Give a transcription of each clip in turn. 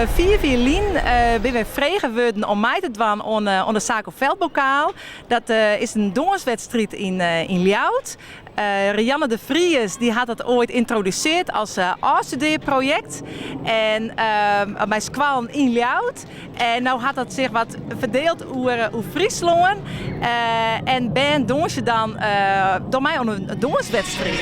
Fiif jier lyn binne wy frege wurden om mei te dwaan oan oan de Saco Veldbokaal. Dat is in dânswedstriid yn yn Ljouwert. Rianne de Vries dy hat dat oait yntrodusearre as ôfstudearprojekt en mei skoallen yn Ljouwert. En no hat dat sich wat ferdield oer oer Fryslân. En bern dânsje dan dogge mei oan in dânswedstriid.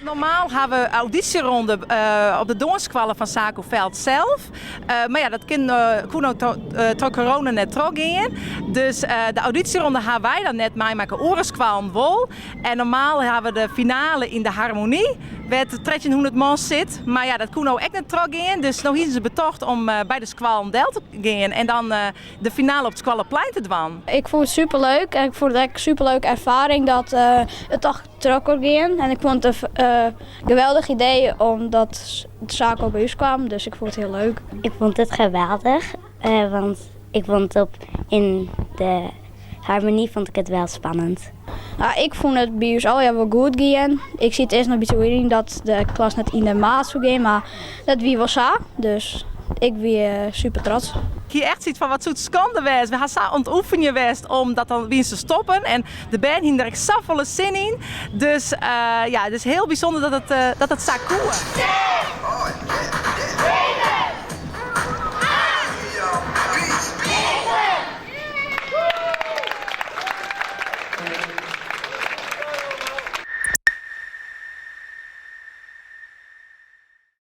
Normaal ha we audysjeronde op de dânsskoalle fan Saco Velt sels. Mar ja, dat kin, koe no troch corona net trochgean. Dus de audysjeronde ha wy dan net meimakke, oare skoallen wol. En normaal ha we de finale yn de Harmonie, wêr't 1300 man sit. Mar ja, dat koe no ek net trochgean. Dus no hiene se betocht om by de skoallen del te gean en dan de finale op it skoalleplein te dwaan. Ik fûn it superleuk en ik fûn it ek superleuke erfaring dat it toch troch koe gean. En ik fûn it in geweldich idee omdat Saco by ús kaam, dus ik fûn it hiel leuk. Ik fûn it geweldich, want ik fûn it op yn de Harmonie fûn ik it wel spannend. Ik fûn it by ús allegear wol goed gean. Ik siet earst noch in bytsje oer yn dat de klas net yn de maat soe gean, mar dat wie wol sa. Dus ik wie super trots. Ik hie echt sayts fan wat soe it skande wêze. We ha sa oan it oefenjen west om dat dan wiens te stoppen en de bern hiene der ek safolle sin yn. Dus ja, it is hiel bysûnder dat it dat it sa koe.